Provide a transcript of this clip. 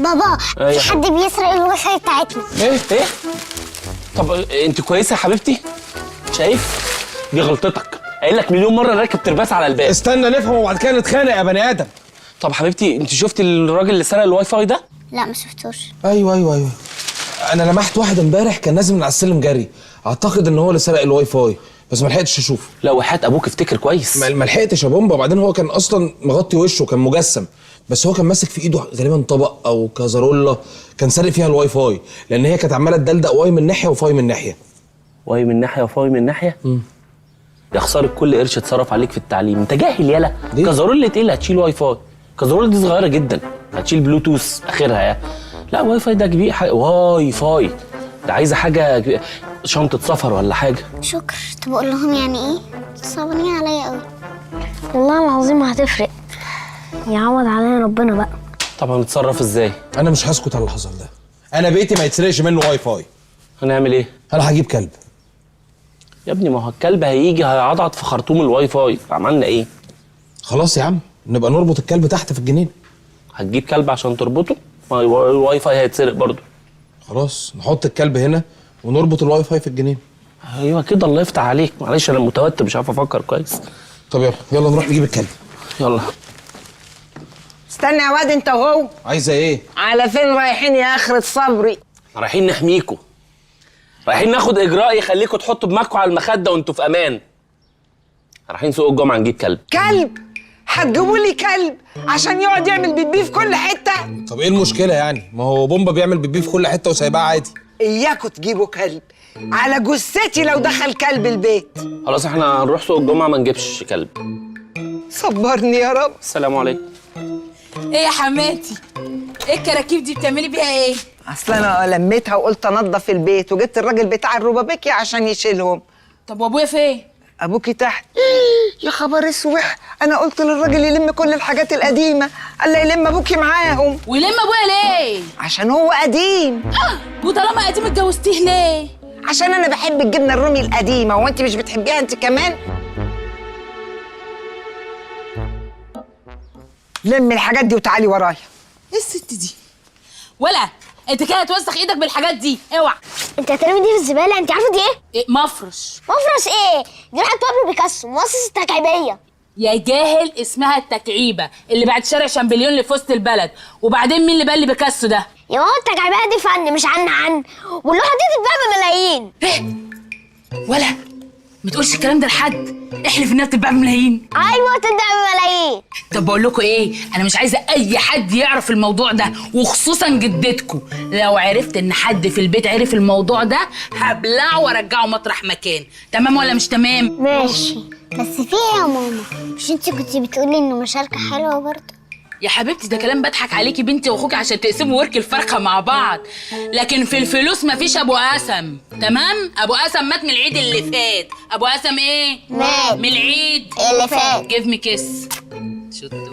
بابا في حد بيسرق الواي فاي بتاعتنا. ايه ايه؟ طب انت كويسة يا حبيبتي؟ شايف؟ دي غلطتك، قايل لك مليون مرة راكب ترباس على الباب. استنى نفهم وبعد كده نتخانق يا بني ادم. طب حبيبتي انت شفتي الراجل اللي سرق الواي فاي ده؟ لا ما شفتوش. ايوه ايوه ايوه، انا لمحت واحد امبارح كان نازل من على السلم جري، اعتقد ان هو اللي سرق الواي فاي، بس ما لحقتش اشوفه. لا وحياة ابوك افتكر كويس. ما لحقتش يا بومبا. وبعدين هو كان اصلا مغطي وشه، كان مجسم، بس هو كان ماسك في ايده غالبا طبق او كازارولا كان سارق فيها الواي فاي، لان هي كانت عماله تدلدق واي من ناحية وفاي من ناحية. واي من ناحية وفاي من ناحية؟ يا خسارة كل قرش اتصرف عليك في التعليم، انت جاهل يالا. كازارولا ايه اللي هتشيل واي فاي؟ كازارولا دي صغيرة جدا، هتشيل بلوتوث اخرها يا. لا واي فاي ده كبير، واي فاي ده عايزه حاجة كبيرة، شنطه سفر ولا حاجة. شكر. طب اقول لهم يعني ايه؟ صعبانين عليا قوي. والله العظيم هتفرق، يعوض علينا ربنا بقى. طب هنتصرف ازاي؟ انا مش هسكت على اللي حصل ده، انا بيتي ما يتسرقش منه واي فاي. هنعمل ايه؟ انا هجيب كلب. يا ابني ما هو الكلب هيجي هيعضعض في خرطوم الواي فاي، عملنا ايه؟ خلاص يا عم نبقى نربط الكلب تحت في الجنينة. هتجيب كلب عشان تربطه؟ ما الواي فاي هيتسرق برضه. خلاص نحط الكلب هنا ونربط الواي فاي في الجنينة. ايوه كده، الله يفتح عليك. معلش انا متوتر مش عارف افكر كويس. طب يلا يلا نروح نجيب الكلب. يلا. استنى يا واد انت وهو. عايزه ايه؟ على فين رايحين يا اخرة صبري؟ رايحين نحميكوا، رايحين ناخد اجراء يخليكوا تحطوا دماغكوا على المخدة وانتوا في امان. رايحين سوق الجمعة نجيب كلب. كلب؟ هتجيبوا لي كلب عشان يقعد يعمل بيبي في كل حتة؟ طب ايه المشكلة يعني؟ ما هو بومبا بيعمل بيبي في كل حتة وسايباه عادي. اياكوا تجيبوا كلب، على جثتي لو دخل كلب البيت. خلاص احنا هنروح سوق الجمعة ما نجيبش كلب. صبرني يا رب. السلام عليكم. ايه يا حماتي؟ ايه الكراكيب دي بتعملي بيها ايه؟ اصل انا لميتها وقلت انضف البيت، وجبت الراجل بتاع الروبابيكيا عشان يشيلهم. طب وابويا فين؟ ابوكي تحت. يا خبر اسوح، انا قلت للراجل يلم كل الحاجات القديمة، قال لي يلم ابوكي معاهم. ويلم ابويا ليه؟ عشان هو قديم. وطالما قديم اتجوزتيه ليه؟ عشان انا بحب الجبنة الرومي القديمة، وانت مش بتحبيها انت كمان؟ لمي الحاجات دي وتعالي ورايا. ايه الست دي؟ ولا انت كده هتوسخ ايدك بالحاجات دي، اوعى. انت هترمي دي في الزبالة؟ انت عارفه دي ايه؟ إيه مفرش. مفرش ايه؟ دي راحت بابلو بيكاسو، مؤسسة التكعيبيه. يا جاهل اسمها التكعيبه اللي بعد شارع شامبليون اللي في وسط البلد. وبعدين مين اللي بل بيكاسو ده؟ يا ماما التكعيبيه دي فن مش عن عن، واللوحه دي تتباع بملايين. ايه؟ ولا ما تقولش الكلام ده لحد، احلف انها بتتباع بملايين. ايوه تتباع بملايين. طب بقول لكم ايه، انا مش عايزه اي حد يعرف الموضوع ده، وخصوصا جدتكم. لو عرفت ان حد في البيت عرف الموضوع ده هبلعه وارجعه مطرح مكان. تمام ولا مش تمام؟ ماشي. بس في ايه يا ماما؟ مش انت كنتي بتقولي انه مشاركة حلوة برضه؟ يا حبيبتي ده كلام بضحك عليكي بنتي واخوكي عشان تقسموا ورك الفرخه مع بعض، لكن في الفلوس مفيش ابو قسم. تمام؟ ابو قسم مات من العيد اللي فات. ابو قسم ايه؟ مات من العيد اللي فات. give me kiss. شطور.